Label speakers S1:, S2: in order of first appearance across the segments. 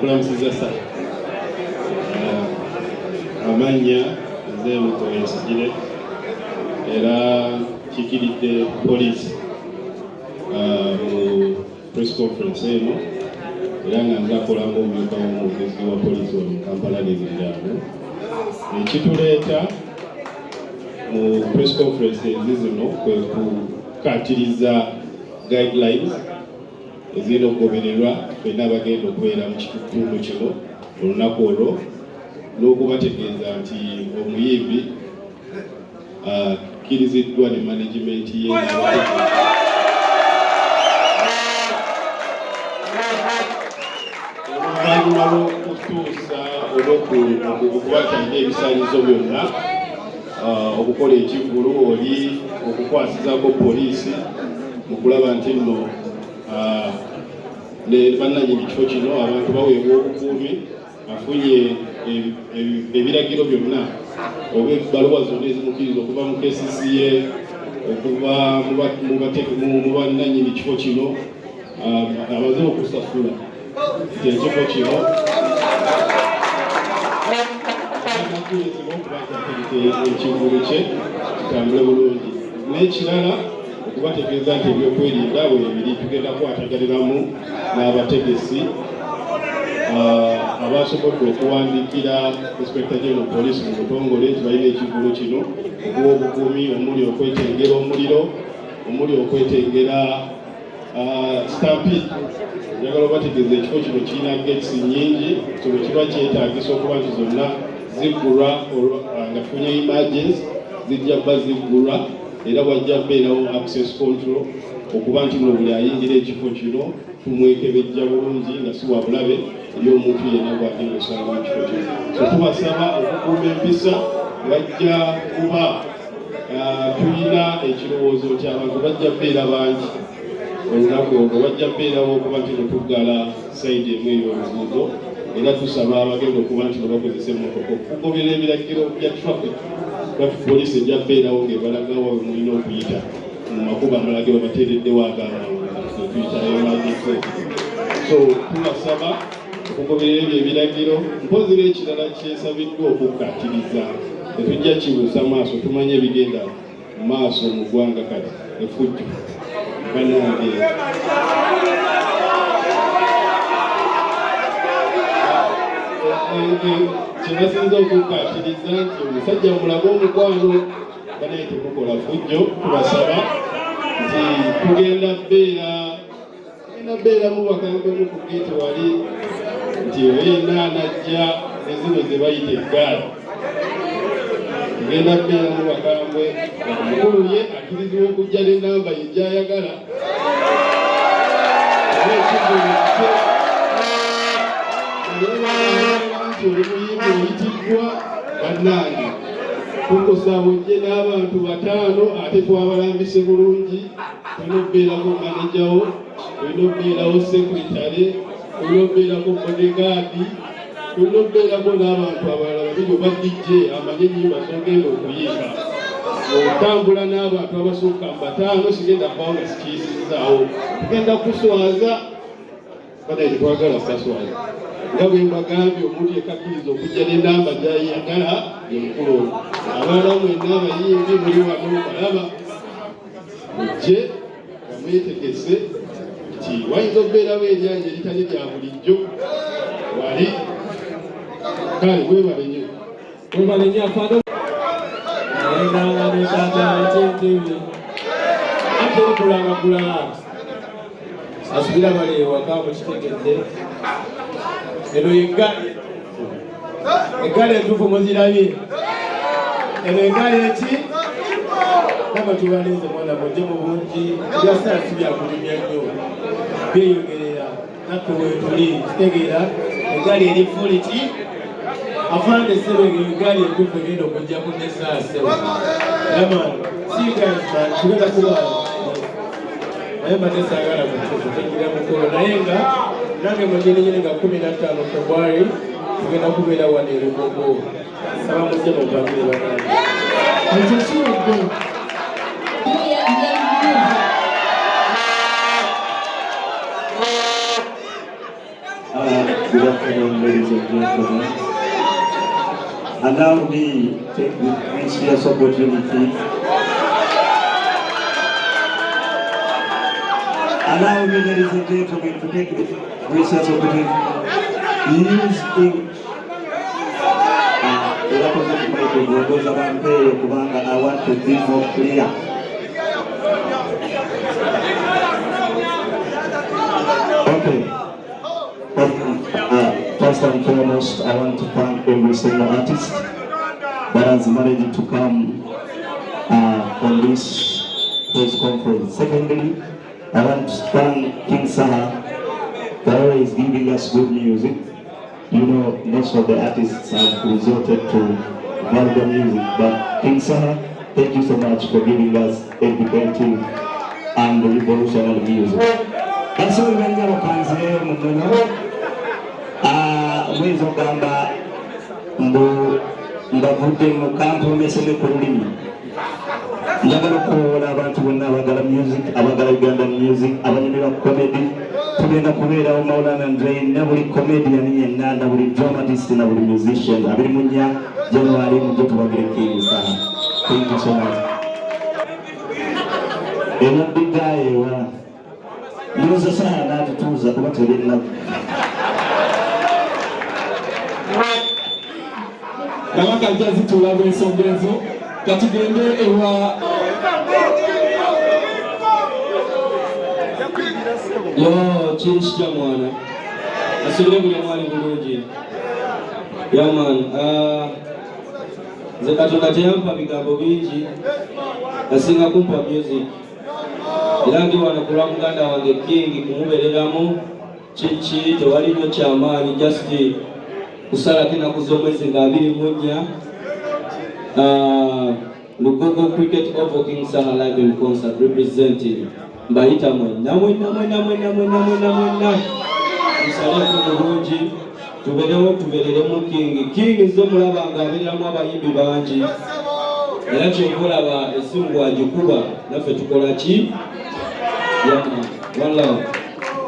S1: Nkulamusiza sa amannya nze Mukoyensigire era nkiikiridde poliisi mu press conference eno, era nga nze akola ng'omumyuka w'omwogezi wa poliisi wano mu Kampala n'emiriraano. Ekituleeta mu press conference ezi zino kwe kukaatiriza guidelines ezirina okugobererwa ffenna abagenda okubeera mu kitundu kino olunaku olwo, n'okubategeeza nti omuyimbi akkiriziddwa ne management ye. Oluvannyuma lw'okutuusa oba okuba nti alina ebisaanyizo byonna okukola ekivvulu, oli okukwasizaako poliisi mu kulaba nti nno ne bannannyini kifo kino abantu baweebwa obukuumi, afunye ebiragiro byonna oba ebbaluwa zonna ezimukkiriza okuva mu KCCA, okuva mu bannannyini kifo kino, abaze okusasula nti ekifo kino okuba nti ategeka ekivvulu kye kitambule bulungi. N'ekirala, okubategeeza nti ebyokwerinda bwebiri, tugenda kukwataganiramu n'abategesi abasobodde okuwandiikira Inspector General Police mu butongole nti balina ekivvulu kino, okuwa obukuumi omuli okwetengera omuliro, omuli okwetengera stampede. Njagala obategeeza ekifo kino kirina gates nyingi, so bwe kiba kyetaagisa okuba nti zonna ziggulwa nga tufunye emergency, zijja bba ziggulwa, era wajja kubeerawo access control okuba nti no buli ayingira ekifo kino tumwekebejja bulungi nga si wa bulabe eri omuntu yenna gwagenda osanga mu kifo kino. So tubasaba okukuuma empisa. Wajja kuba tulina ekirowoozo nti abantu bajja kubeera bangi olunaku olwo, wajja kubeerawo okuba nti netuggala side emu ey'oluguudo, era tusaba abagenda okuba nti nebakozesa emmotoka okugoberera ebiragiro bya traffic. Traffic police ejja kubeerawo ng'ebalagawa we mulina okuyita mu makubo amalala ge babateereddewo ag'amangu getuyita emergency. So tubasaba okugoberera ebyo ebiragiro. Mpozi n'ekirala kyesabiddwa okukkaatiriza, tetujja kibuusa maaso, tumanye ebigenda mu maaso mu ggwanga kati, efujjo bannange. Kyebasinza okukkaatiriza nti omusajja mulabe omukwano, banaye temukola fujjo. Tubasaba nti tugenda beera tugenda beeramu bakambemu ku geeti wali, nti oyo yenna anajja ne zino ze bayita eggaali, tugenda beeramu bakambwe. Omukulu ye akkirizibwa okujja n'ennamba ye gy'ayagala oba ekivvulu kike, naye nti oli muyimbi oyitiddwa, bannange, tukusaba ojje n'abantu bataano, ate twabalambise bulungi. Olina okubeerako manejawo, olina okubeerawo secretary, olina okubeerako bodyguard, olina okubeerako n'abantu abalala babiri oba DJ amanye ennyimba z'ogenda okuyimba. Otambula n'abantu abasukka mu bataano, sigenda kubawo nga sikiyisizaawo, tugenda kuswaza. Banaye, tetwagala kuswaza. Nga bwe mbagambye, omuntu yekakkiriza okujja n'enamba gy'ayagala ye mukulu ono. Abalala mwenna abayimbi muli wano balaba, mujje nga mwetegese nti wayinza okubeerawo eryanyi eritali lya bulijjo wali. Kale mwebale nnyo.
S2: Webale nnyo, afande. Nayenanga ne taata ekyentebe ate erikulanga kulala asubira bali ewaka mukitegedde. Eno yeggaali, eggaali entuufu muzirabye. Eno eggaali eki naba tubalinze mwana, mujje mu bungi. Ebyasaa si byakunyumya nnyo, byeyogerera naffe wetuli kitegeera. Eggaali eri full ki, afande sebe, eggaali entuufu egenda okujja ku nesaase. Yeah man, see you guys man, tugenda kuba naye mbadde saagala kutegira mukolo, naye nga nange mwenyininyini nga 15 February tugenda kubeera wano e Lugogo. Saba mujje mupangire, banange.
S3: Ekyo kiwedde.
S4: Good afternoon, ladies and gentlemen. Allow me to take this precious opportunity. Allow me, ladies and gentlemen, to take this precious opportunity to use English. Erakoze ku microphone, ndowooza bampeeyo kubanga I want to be more clear. Okay. First and foremost, I want to thank every single artist that has managed to come on this press conference. Secondly, I want to thank King Saha for always giving us good music. You know, most of the artists have resorted to vulgar music, but King Saha, thank you so much for giving us educative and revolutionary music. Basore bajja bakanzireyo mu nnono. Muyinza okugamba mbu mbavudde mu kampomeseme ku lulimi. Njagala okuwoola abantu bonna abagala music, abagala Ugandan music, abanyumirwa comedy. Tugenda kubeerawo Maulana Ndrein na buli comedian yenna na buli dramatist na buli musician 24 January mujje tubagire King Saha. Thank you so much. Ebya Big Eye ewa ndowooza Saha n'atutuuza kuba tebirina.
S2: Kabaka ajja zituula bw'ensonga ezo. Katugende ewa Yo, kiri kitya mwana? Asubire buli omu ali bulungi. Yeah man, nze Katonda teyampa bigambo bingi, asinga kumpa music. Era ndi wano ku lwa muganda wange King kumubeereramu kiki tewali nnyo kyamaanyi just kusalako ennaku z'omwezi nga 24. Lugogo Cricket Oval King Saha Live in Concert representing mbayita mwenna mwenna mwenna mwenna mwenna mwenna mwenna musaleko bulungi tuberewo tubereremu King. King nze mulaba nga abeereramu abayimbi bangi era kyova olaba essimu bw'agikuba naffe tukola ki? Yeah, one love.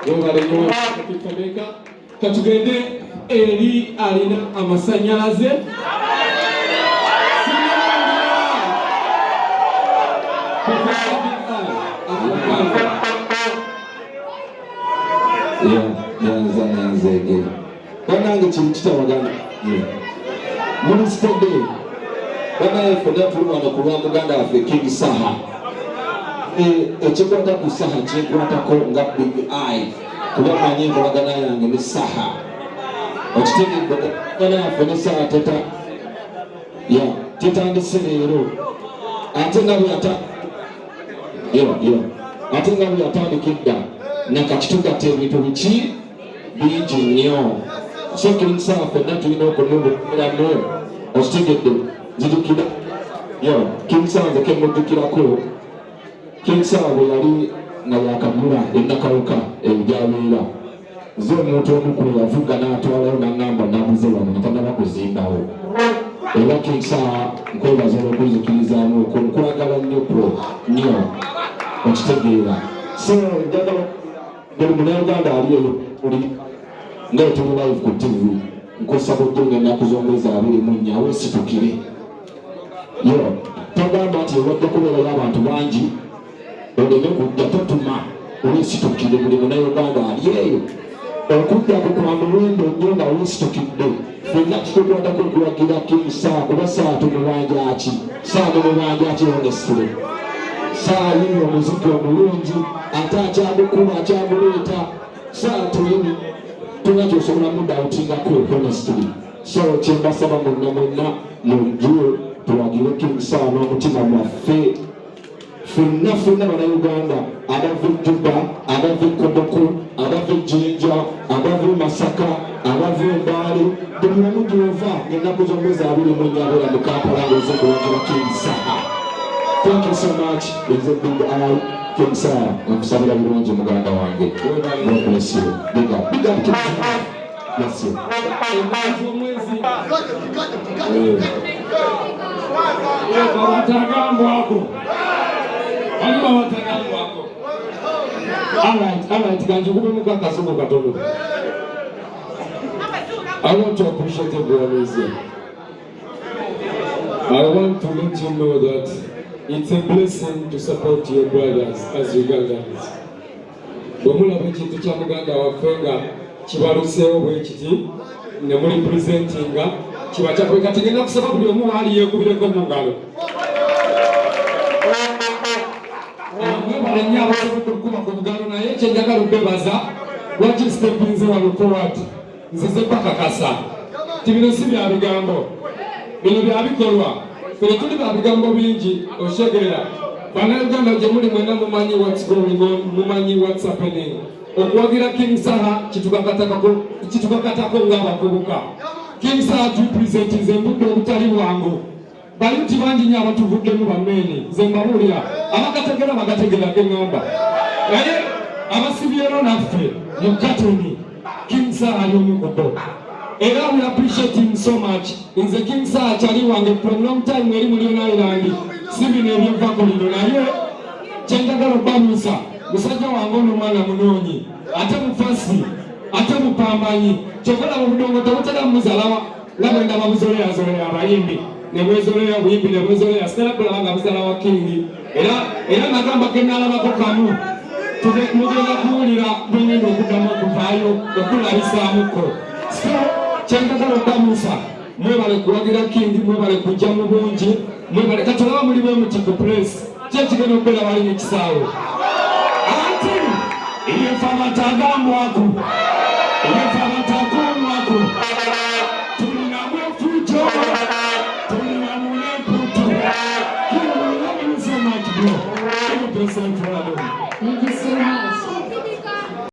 S5: Webale nnyo Peter. Katugende eri alina amasannyalaze.
S6: Yanzanyanzege bannange kiri kitabagana muli sitede bannange ffenna tuli wano ku lwa muganda waffe King Saha. Ekikwata ku Saha kinkwatako nga Big Eye kuba manyi enkolagana yange ne Saha. Okitegedde, enkolagana yaffe ne Saha tetandise leero ate nga bwe ate nga bwe yatandika edda nakati tugatta ebintu biki bingi nnyo. So King Saha ffenna tulina okumubulamu. Okitegedde, nzijukira King Saha nze kemujjukirako King Saha bwe yali nga yakagula ennakawuka ebyabeera nze omuntu omu kwe yavuga n'atwalayo n'aŋŋamba nabuze wano nga tannaba kuzimbawo. Era King Saha nkwebaza olw'okunzikirizaamu okwo, nkwagala nnyo bro nnyo, okitegeera. So njagala buli munnayuganda ali eyo uli nga tuli live ku TV nkusaba ojje ng'ennaku z'omwezi 24 weesitukire. Yo togamba nti ewajja kubeerayo abantu bangi oleme kujja, totuma, weesitukire. Buli munnayuganda ali eyo okujja ku kwa muwendo nnyo nga weesitukidde. Ffenna kitukwatako okuwagira King Saha kuba Saha tumubanja ki? Saha tumubanja ki honestly? Saha yini omuziki omulungi ate akyagukuba akyaguleeta. Saha tuyini tulina kyosobola mudawutingako honestly. So kyembasaba mwenna mwenna mujje tuwagire King Saha n'omutima gwaffe ffenna ffenna bannayuganda abava e Juba, abava e Koboko, abava e Jinja, abava e Masaka, abava e Mbale, buli wamu gy'ova ennaku z'omwezi 24 abeera mu Kampala ng'ozze kuwagira King Saha. Thank you so much. Nze Big Eye King Saha, nkusabira bulungi muganda wange. God bless you. Big up. Big up King Saha. Bless you.
S5: All right, all right, kanjikubemu kakazungu katono. I want to appreciate everyone who is here. I want to let you know that it's a blessing to support your brothers as Ugandans. Bwe mulaba ekintu kya muganda waffe nga kibaluseewo bwe kiti ne muli presentinga kiba kyakwe. Kati ngenda kusaba buli omu waali yeekubireko mu ngalo. Mwebale nnyo abasobodde okukuba ku bugalo, naye kyenjagala okwebaza lwaki stepinze wano forward, nzize bakakasa ti bino si bya bigambo, bino bya bikolwa. Ffe tuli ba bigambo bingi oshegerera. Bannayuganda gye muli mwena mumanyi what's going on, mumanyi what's happening. Okuwagira King Saha kitukakatako ng'abavubuka. King Saha turepresentinze embudde obutali bwangu. Bayuti bangi nnyo abatuvuddemu bameeni, nze mbabuulira, abagategera bagategera geŋŋamba, naye abasibyero naffe mu katoni, King Saha ali omu ku bo, era we appreciate him so much. Nze King Saha kyali wange from long time eri mu Leone Island, si bino ebyovako lino, naye kyenjagala obbabuusa, musajja wange ono mwana munoonyi, ate mufasi, ate mupambanyi. Kyokolaba obudongo tebutera muzalawa nga bwendaba buzoleyazoleya abayimbi ne bwezoleya obuyimbi ne bwezoleya, sitera kulaba nga buzalawa King. Era nagamba ke nalabako kamu, mugenda kuwulira bwengenda okuddamu okuvaayo okulabisaamuko. So kyenjagala obbabuusa, mwebale kuwagira King, mwebale kujja mu bungi, mwebale. Kati olaba muli bwe muti ku place, ki ekigenda okubeera wali mu kisaawe? Anti yefe amatagambwako.